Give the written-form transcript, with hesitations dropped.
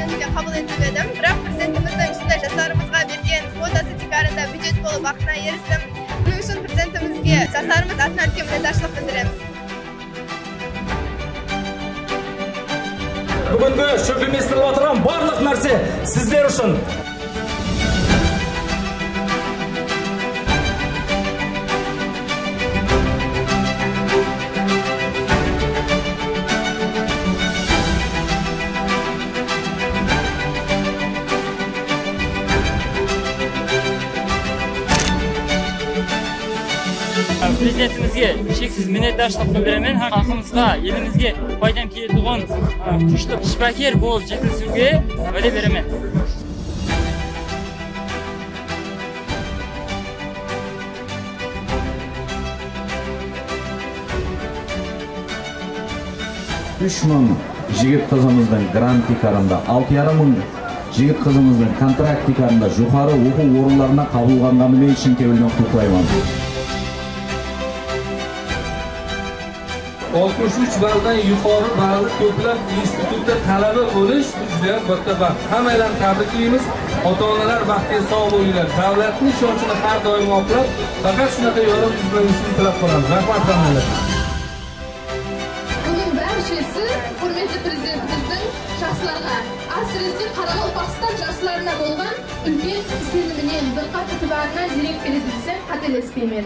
жөнінде қабыл етіп едім, бірақ президентіміздің осындай жастарымызға берген квотасы tiykarında бюджет болып бақытына ерістім. Бұның үшін президентімізге жастарымыз атынан үлкен minnatdorchilik білдіреміз. Бүгінгі шөлкеместіріліп отырған барлық нәрсе сіздер үшін. Президентімізге шексіз minnatdorchilik білдіремін. Халқымызға, елімізге пайдам келетұғын күшті шипакер болып жетілісуге уәде беремін. 3000 жігіт қызымыздың грант tiykarında, 6,5 мың жігіт қызымыздың контракт tiykarında жоғары оқу орындарына қабылданғанымен шын көңілден құттықтаймын. 63 balldan yuqori ballni to'plab institutda talaba bo'lish juda katta baxt. Hammalarni tabriklaymiz. Ota-onalar baxtga sog' bo'linglar. Davlatning ishonchini har doim oqlab, faqat shunaqa yorug' yuz bo'lishini tilab qolamiz. Rahmat hammalarga. Bunun barchasi hurmatli prezidentimizning жастарға, әсіресе Қарақалпақстан жастарына болған үлкен сенімінен, диққат itibarına дерек береді десем қателеспеймін.